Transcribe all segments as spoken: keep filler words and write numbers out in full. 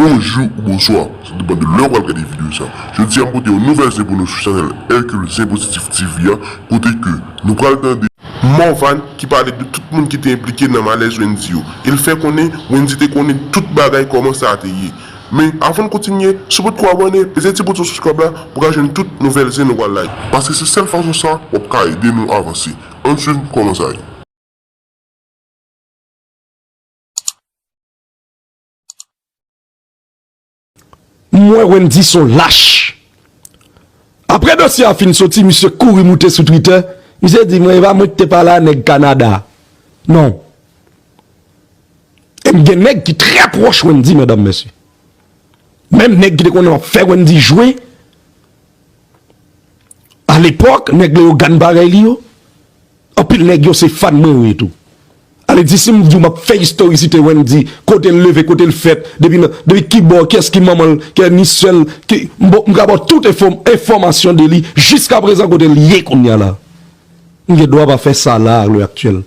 Bonjou ou bonswa, sa depann de lè w pral gade videyo sa. Jodi a m pote yon nouvèl zen pou nou sou chanèl Hercule Zen Pozitif T V a, kote ke nou pral tande Morvan ki pale de tout moun ki te enplike nan malèz Wendy yo. E l fè konnen Wendy te konnen tout bagay kòman sa te ye. Men avan n kontinye, si w potko abòne, peze ti bouton subscribe la pou w ka jwenn tout nouvèl zen nou pral lage. Paske se sèl fason sa w ap ka ede nou avanse. Ann swiv kòman sa ye. M wè Wendy se yon lach. Apre dosye a fin soti, misye kouri moute sou Twitter. Misye di, mwen, e pa mwen ki te pale a nèg Kanada. Non. E m gen nèg ki trè pwòch Wendy, medam, mesye. Menm nèg ki te konnen ap fè Wendy jwe. Alepòk, nèg Leyogàn parèy li yo. Anpil nèg yo se fan mwen yo ye tou. Ale di si m di w m ap fè istorisite Wendy, kote l leve, kote l fèt, depi nan, depi ki bò, kiyès ki manman l, kiyès ni sè l, ki, m, bon, m ka ba w tout enfò, enfòmasyon de li, jiska prezan kote l ye kounye a la. M gen dwa pa fè sa la, a lè aktyèl.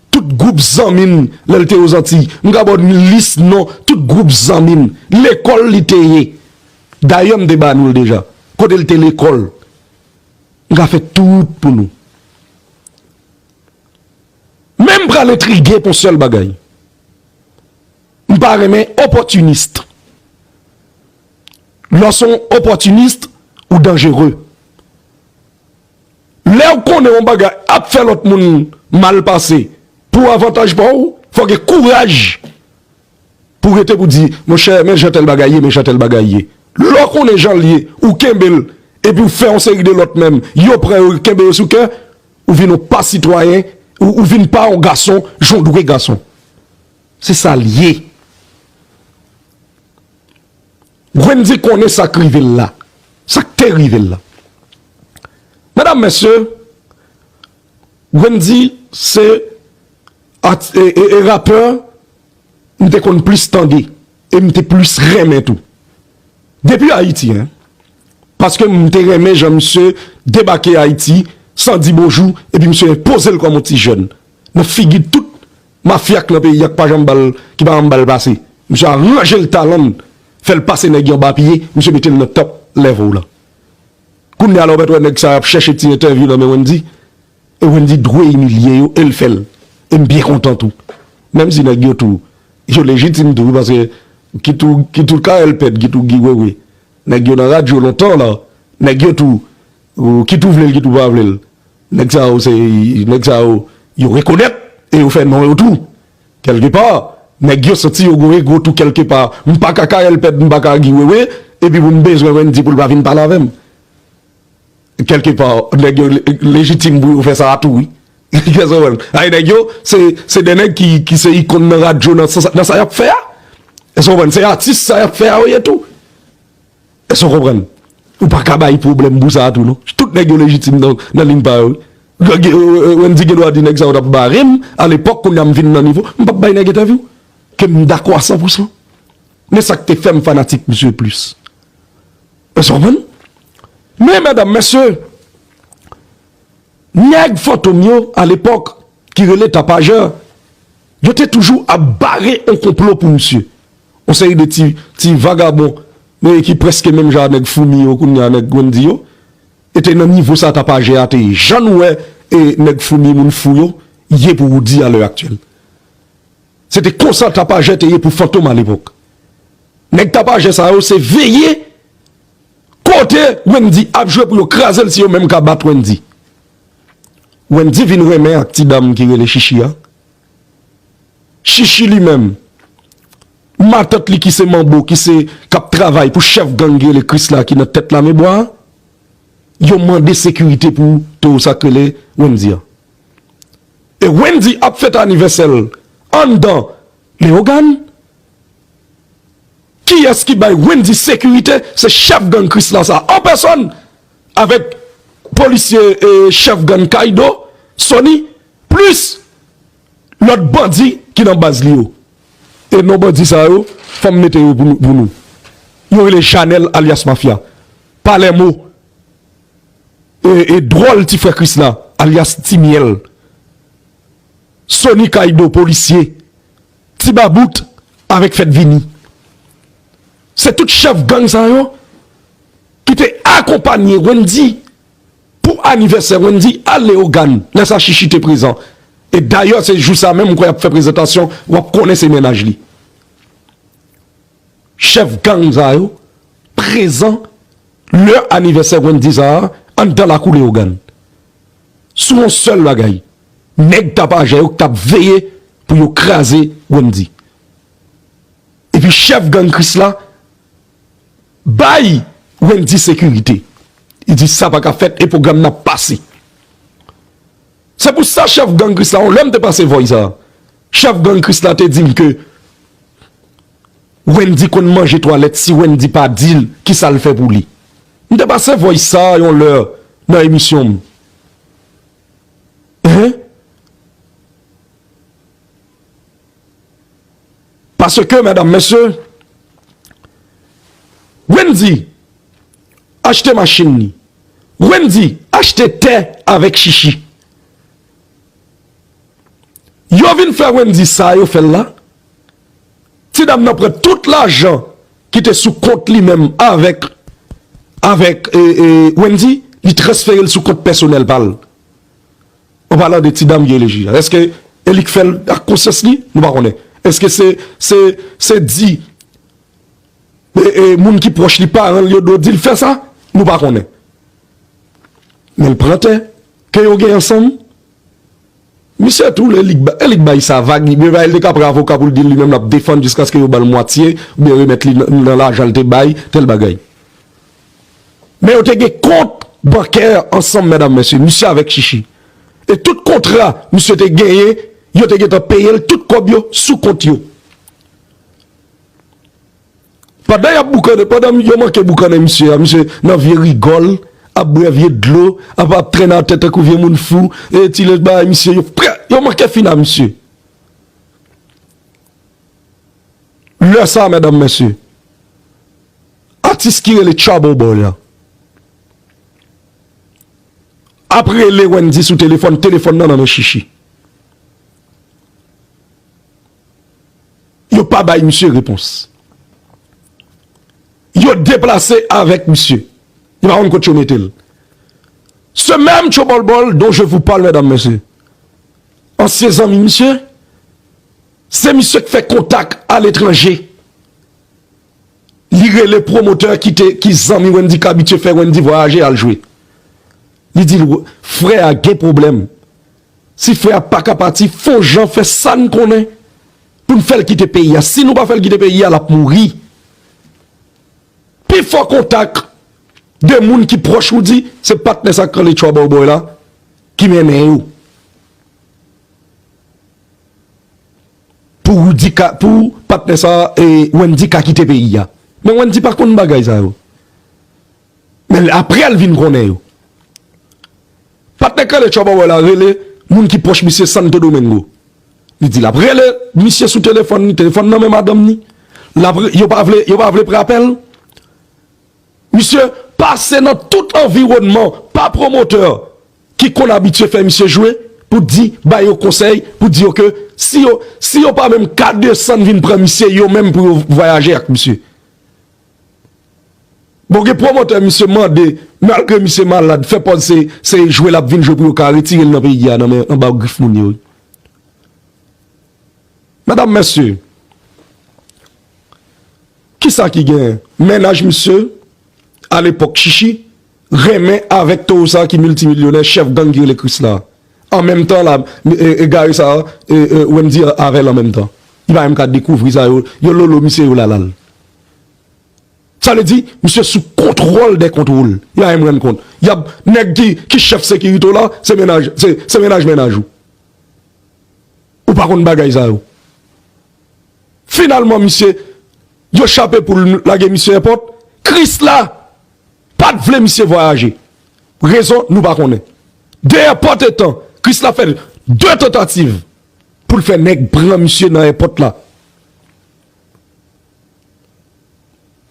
Tout gwoup zanmi m, lè l te Ozantiy, m ka ba w lis non tout gwoup zanmi m, lekòl li te ye. Dayè, m te ba nou l deja. Kote l te lekòl. M ka fè tout pou nou. Men m pral entrige pou yon sèl bagay. M pa renmen opòtinis. Lè w se yon opòtinis, ou danjere. Lè w konnen yon bagay ap fè lòt moun mal pase pou avantaj pa w, fò w gen kouraj pou w rete pou w di, monchè, men jan tèl bagay ye, men jan tèl bagay ye. Lè w konnen jan l ye, ou kenbe l, epi w fè yon seri de lòt menm, yo pran yo, kenbe yo sou kè, ou vin yon pa sitwayen, ou, ou vin pa yon gason, jan w dwe gason. Se sa l ye. Wendy konnen sa k rive l la. Sa k te rive l la. Medam, mesye, Wendy se at, e, e, e rapè m te konn plis tande e m te plis renmen tou. Depi Ayiti, en. Paske m te renmen jan misye debake Ayiti san di bonjou, epi misye enpoze l kòm yon ti jèn. Nan figi tout mafya k nan peyi a k pa janm ba l, ki pa janm ba l pase. Misye aranje l talan l, fè l pase nèg yo anba pye, misye mete l nan top level la. Kounye a la w mèt wè nèg sa yo ap chèche ti entèvyou nan men Wendy. E Wendy dwe imilye yo, e l fè l. E m byen kontan tou. Menm si nèg yo tou, yo lejitim tou, paske kit ou, kit ou Carel Pedre, kit ou Guy Wewe. Nèg yo nan radyo lontan la. Nèg yo tou, ou, kit ou vle l, kit ou pa vle l. Nèg sa yo se, nèg sa yo, yo rekonèt e yo fè non yo tou. Kèlkepa, nèg yo santi yo gon ego tou kèlkepa. M pa ka Carel Pedre, m pa ka Guy Wewe, epi pou m bezwen Wendy pou l pa vin pale avè m. Kèlkepa, nèg yo le-, lejitim pou yo fè sa a tou, wi. Kè sa w wè l? Ay, nèg yo, se, se de nèg ki, ki se ikòn nan radyo, nan sa, nan sa y ap fè a. Èske w konprann? Se atis sa y ap fè a yo ye tou. Èske w konprann? Ou pa ka bay pwoblèm pou sa a tou, non. Tout nèg yo lejitim nan, nan liy pa yo, wi. Nèg, euh, euh, Wendy gen dwa di nèg sa yo t ap bare m, alepòk, kounye a m vin nan nivo, m p ap bay nèg entèvyou. Ke m dakò a san pou san. Men sa k te fè m fanatik misye plis. Èske w konprann? Men, medam, mesye, nèg Fantom yo, alepòk, ki rele Tapajè, yo te toujou ap bare yon konplo pou misye. Yon seri de ti, ti vagabon, men ki prèske menm jan a nèg Foumi yo, kounye a nèg Wendy yo, e te nan nivo sa Tapajè a te ye. Jan nou wè, e nèg Foumi, moun fou yo, ye pou Roody a lè aktyèl. Se te konsa Tapajè te ye pou Fantom alepòk. Nèg Tapajè sa yo se veye kote Wendy ap jwe pou yo kraze l si yo menm ka bat Wendy. Wendy vin renmen ak ti dam ki rele Chichi a. Chichi li menm, matant li ki se Manbo, ki se k ap travay pou chèf gang ki rele Krisla ki nan tèt Lame Bwa a, yo mande sekirite pou towo sa k rele Wendy a. E Wendy ap fete anivèsè l anndan Leyogàn. Kiyès ki bay Wendy sekirite? Se chèf gang Krisla sa an pèsòn, avèk polisye, e, chèf gang Kaydo, Sony, plis lòt bandi ki nan baz li yo. E non bandi sa yo, fò m mete yo pou nou, pou nou. Yo rele Janèl alyas Mafya. Palèmo. E, e dwòl ti frè Krisla, alyas Ti Myèl. Sony Kaydo, polisye. Ti Babout avèk Fèt Vini. Se tout chèf gang sa yo ki te akonpanye Wendy pou anivèsè Wendy a Leyogàn, lè sa Chichi te prezan. E dayè, se jou sa menm, m kwè y ap fè prezantasyon, w ap konnen se mennaj li. Chèf gang sa yo prezan lè anivèsè Wendy sa a anndan lakou Leyogàn. Sou yon sèl bagay, nèg tapajè yo k t ap veye pou yo kraze Wendy. Epi chèf gang Krisla bay Wendy sekirite. Li di sa pa ka fèt e pwogram nan ap pase. Se pou sa chèf gang Krisla, yon lè m te pase voice sa, chèf gang Krisla te di m ke Wendy konn manje twalèt si Wendy pa di l kisa l fè pou li. M te pase voice sa yon lè nan emisyon m. Hein? Paske, medam, mesye, Wendy achte machin li. Wendy achte tè avèk Chichi. Yo vin fè Wendy sa yo fè l la. Ti dam nan pran tout lajan ki te sou kont li menm avèk, avèk, e, e, Wendy, li transfere l sou kont pèsonèl pa l. An palan de ti dam ki rele Chichi a. Èske e li k fè l ak konsyans li? Nou pa konnen. Èske se, se, se di, e, e, moun ki pwòch li, paran l yo dwe di l fè sa? Nou pa konnen. Men l pran tè ke yo gen ansanm. Misye tou, e li k ba-, e li k bay sa vag, li, men li te ka pran avoka pou l di l li menm l ap defann jiskaske yo ba l mwatye, oubyen remèt li nan, nan lajan l te bay, tèl bagay. Men yo te gen kont bankè ansanm, medam, mesye, misye avèk Chichi. E tout kontra misye te genyen, yo te gentan peye l tout kòb yo sou kont yo. Pandan y ap boukannen, pandan yo manke boukannen misye a, misye nan vye rigòl, ap bwè vye dlo, ap, ap trennen atè tankou vye moun fou, e ti lèt bagay misye, yo prè, yo manke fin a misye. Lè sa, medam, mesye, atis ki rele Trouble Boy la ap rele Wendy sou telefòn, telefòn nan nan men Chichi. Yo pa bay misye repons. Yo deplase avèk misye. Yo pa konn kot yo mete l. Ce même Trouble Boy dont je vous parle, medam, mesye, ansyen zanmi misye, se misye k fè kontak aletranje. Li rele pwomotè ki te, ki zanmi Wendy, k abitye fè Wendy vwayaje al jwe. Li di l, frè a gen pwoblèm. Si frè a pa ka pati, fè yon jan, fè sa n konnen pou n fè l kite peyi a. Si nou pa fè l kite peyi a, l ap mouri. Pifò kontak de moun ki pwòch Wendy, se patnè sa k rele Trouble Boy la ki mennen yo. Pou Wendy ka, pou patnè sa, e, Wendy ka kite peyi a. Men Wendy pa konn bagay sa yo. Men apre l vin konnen yo. Patnè k rele Trouble Boy la rele moun ki pwòch misye Santo Domingo. Li di l ap rele misye sou telefòn li, telefòn nan men madanm ni. L ap re-, yo pa vle, yo pa vle pran apèl. Misye pase nan tout anviwònman pa pwomotè ki konn abitye fè misye jwe pou di, ba yo konsèy, pou di yo ke si yo, si yo pa menm ka desann vin pran misye, yo menm pou yo vwayaje ak misye. Bon, gen pwomotè misye mande, malgre misye malad, fè pòz se, se jwe l ap vin jwe pou yo ka retire l nan peyi a, nan men, anba grif moun yo. Medam, mesye, kisa ki genyen? Mennaj misye, alepòk Chichi, renmen avèk towo sa ki miltimilyonè, chèf gang ki rele Krisla. An menm tan la, e, egare sa, e, e, Wendy avè l an menm tan. Li pa menm ka dekouvri sa yo, yo lolo misye, yo lala l. Sa vle di, misye sou kontwòl dè kontwòl. Li pa menm rann kont. Y ap, nèg ki, ki chèf sekirite w la, se mennaj, se, se mennaj mennaj ou. Ou pa konn bagay sa yo. Finalman, misye, yo chape poul lage misye èpòt. Krisla pa t vle misye vwayaje. Rezon, nou pa konnen. De èpòt etan, Krisla fè de tantativ pou l fè nèg pran misye nan èpòt la.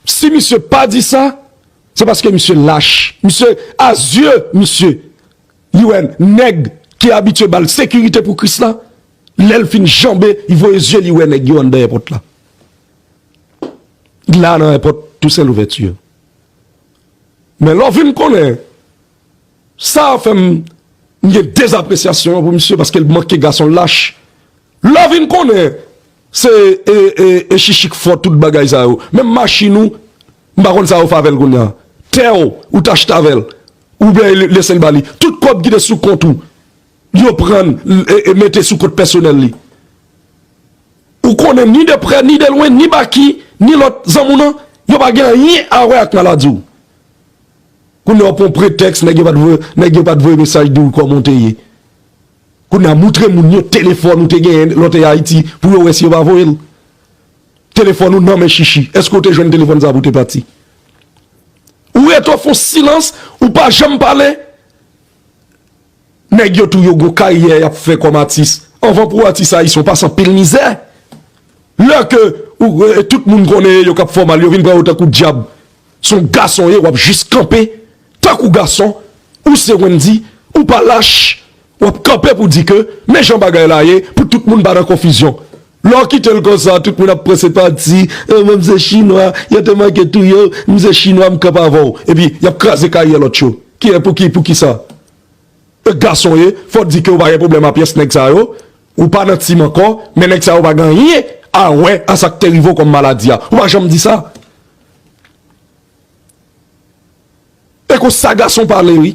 Si misye pa di sa, se paske misye lach. Misye, a zye misye, li wè nèg ki abitye ba l sekirite pou Krisla, lè l fin janbe, li voye zye li wè nèg yo anndan èpòt la. la nan èpòt Toussaint Louverture. Men lè w vin konnen, sa fè m, m gen dezapresyasyon pou misye paske l manke gason lach. Lè w vin konnen, se e, e, e chichi k fè w tout bagay sa yo. Menm machin ou, m pa konn sa yo fè avè l kounye a. Tè w, ou t achte avè l. Oubyen l, lese l ba li. Tout kòb ki te sou kont ou, yo pran l, e, e mete sou kont pèsonèl li. Ou konnen ni de prè, ni de lwen, ni Baky, ni lòt zanmi w nan, yo pa gen anyen a wè ak maladi w. Kounye a w pran pretèks, nèg yo pa t voye, nèg yo pa t voye mesaj di w kòman w te ye. Kounye a moutre moun yo telefòn ou te genyen lè w te Ayiti pou yo wè si yo pa voye l. Telefòn ou nan men chichi. Èske w te jwenn telefòn sa pou w te pati? Ou rete w fè w silans, ou pa janm pale. Nèg yo tou yo gon karyè y ap fè kòm atis. Anvan pou w atis ayisyen, w pase anpil mizè. Lè ke ou, e, tout moun konnen yo k ap fè w mal, yo vin pran yo tankou dyab. Se yon gason w ye, w ap jis kanpe tankou gason. Ou se Wendy, ou pa lach. W ap kanpe pou di ke men jan bagay la ye, pou tout moun pa nan konfizyon. Lè w kite l konsa, tout moun ap panse pati, e, mwen m se chinwa, yo te manke touye w, m se chinwa, m kanpe avè w. Epi, y ap kraze karyè lòt yo. Kiyè, pou ki, pou ki sa? E gason w ye, fò w di ke w pa gen pwoblèm a pyès nèg sa yo, ou pa nan tim ankò, men nèg sa yo pa gen anyen a wè a sa k te rive w kòm maladi a. Ou pa janm di sa. E konsa gason pale, wi.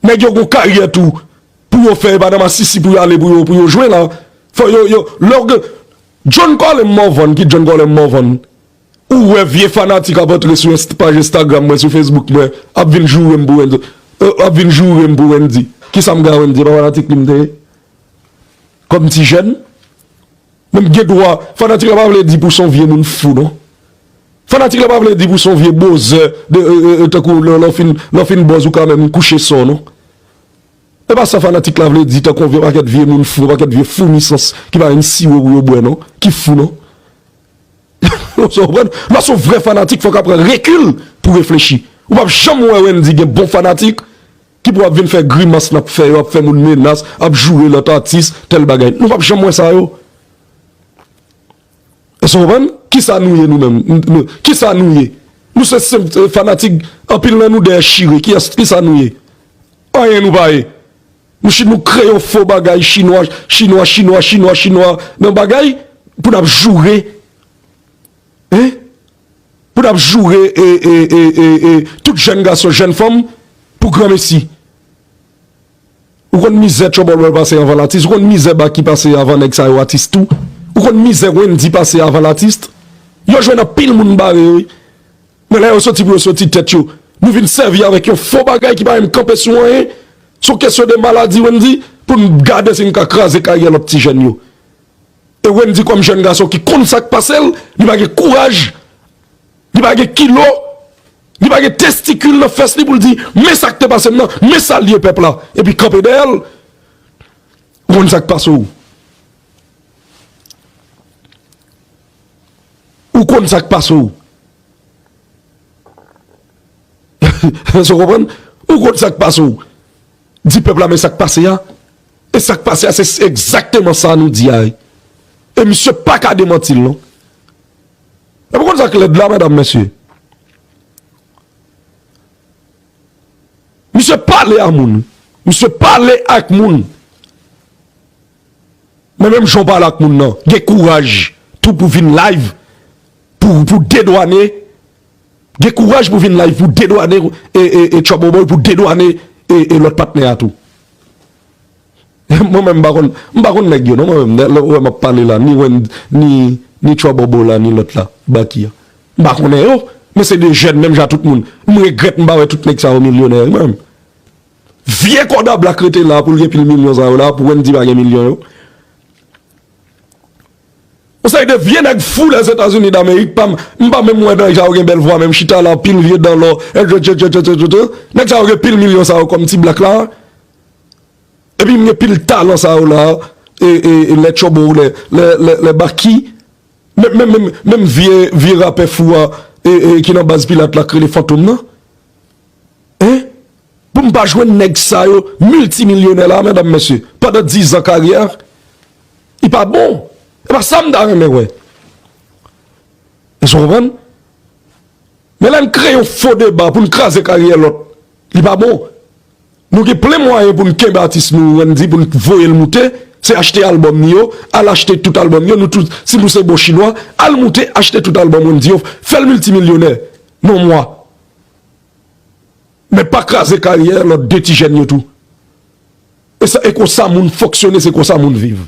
Nèg yo gon karyè tou pou yo fè, e pa nan masisi pou yo ale, pou yo, pou yo jwe la. Fò yo, yo, lè w gen, John Colem Morvan, ki John Colem Morvan? Ou wè vye fanatik ap antre sou inst-, paj Instagram mwen, sou Facebook mwen, ap vin joure m pou Wendy. E, ap vin joure m pou Wendy. Kisa m gen a Wendy? E pa fanatik li m te ye? Kòm ti jèn? Men m gen dwa, fanatik la pa vle di pou w se yon vye moun fou, non. Fanatik la pa vle di pou w se yon vye bozè, de, e, e, e, tankou lè, lè w fin, lè w fin bòz ou ka menm kouche sò, non. E pa sa fanatik la vle di, tankou yon vye pakèt vye moun fou, yon pakèt vye fou nisans ki pa menm siwo pou yo bwè, non, ki fou, non. Ou konprann? Lè w se yon vrè fanatik, fò w ka pran rekil pou reflechi. Ou p ap janm wè Wendy gen bon fanatik ki pou ap vin fè grimas n ap fè yo, ap fè moun menas, ap joure lòt atis, tèl bagay. Nou p ap janm wè sa yo. Èske w konprann? Kisa nou ye nou menm? N-, nou, kisa nou ye? Nou se senp, e, fanatik, anpil nan nou dèyè chire. Kiyès, kisa nou ye? Anyen nou pa ye. Nou chi-, nou kreye yon fo bagay chinwa, chinwa, chinwa, chinwa, chinwa, nan bagay pou n ap joure. Hein? Pou n ap joure, e, e, e, e, e, tout jèn gason, jèn fanm pou granmesi. Ou konn mizè Trouble Boy pase anvan l atis? Ou konn mizè Baky pase anvan nèg sa yo atis tou? Ou konn mizè Wendy pase anvan l atis? Yo jwenn anpil moun bare yo, wi. Men lè yo soti pou yo soti tèt yo, nou vin sèvi avèk yon fo bagay ki pa menm kanpe sou anyen. Se yon kesyon de maladi, Wendy, pou n gade si n ka kraze karyè lòt ti jèn yo. E Wendy kòm jèn gason ki konn sa k pase l, li pa gen kouraj, li pa gen kilo, li pa gen testikil nan fès li pou l di, men sa k te pase m nan, men sa l ye pèp la, epi kanpe dèyè l. Ou konn sa k pase w. Ou konn sa k pase w. Èske w konprann? Ou konn sa k pase w. Di pèp la, men sa k pase a. E sa k pase a, se egzakteman sa nou di a, wi. E misye pa ka demanti l, non. Epi w konn sa k lèd la, medam, mesye? Misye pale a moun. Misye pale ak moun. Men menm jan w pale ak moun nan, gen kouraj tou pou vin live, pou, pou dedwane, gen kouraj pou vin live, pou dedwane, e, e, e, Trouble Boy, pou dedwane, e, e, lòt patnè a tou. Mwen menm, m pa konn, m pa konn nèg yo, non, mwen menm, lè, lè w wè m ap pale la, ni Wen-, ni, ni Trouble Boy la, ni lòt la, Baky a. M pa konnen yo, men se de jèn, menm jan tout moun. M regrèt m pa wè tout nèg sa yo milyonè, mwen menm. Vye kòda blak rete la pou l gen pil milyon sa yo la, pou Wendy pa gen milyon yo. Yon seri de vye nèg fou Lèzetazini Damerik, pa m, m pa menm wè nèg sa yo gen bèl vwa, menm chita la, pil vye dan lò, etsetera. Nèg sa yo gen pil milyon sa yo kòm ti blak la. Epi m gen pil talan sa yo la, e, e, e lè Trouble, lè, lè, lè, lè Baky, menm, menm, menm, menm vye, vye rapè fou a, e, e, ki nan baz Pilat la, k rele Fantom nan. Hein? Pou m pa jwenn nèg sa yo miltimilyonè la, medam, mesye, pandan diz an karyè, li pa bon. E pa sa m ta renmen wè. Èske w konprann? Men lè n kreye yon fo deba pou n kraze karyè lòt, li pa bon. Nou gen plen mwayen pou n kenbe atis nou Wendy, pou n voye l moute, se achte albòm ni yo, al achte tout albòm yo, nou tout, si nou se bon chinwa, al moute, achte tout albòm Wendy yo, fè l miltimilyonè nan yon mwa. Men pa kraze karyè lòt de ti jèn yo tou. E sa, e konsa moun fonksyone, se konsa moun viv.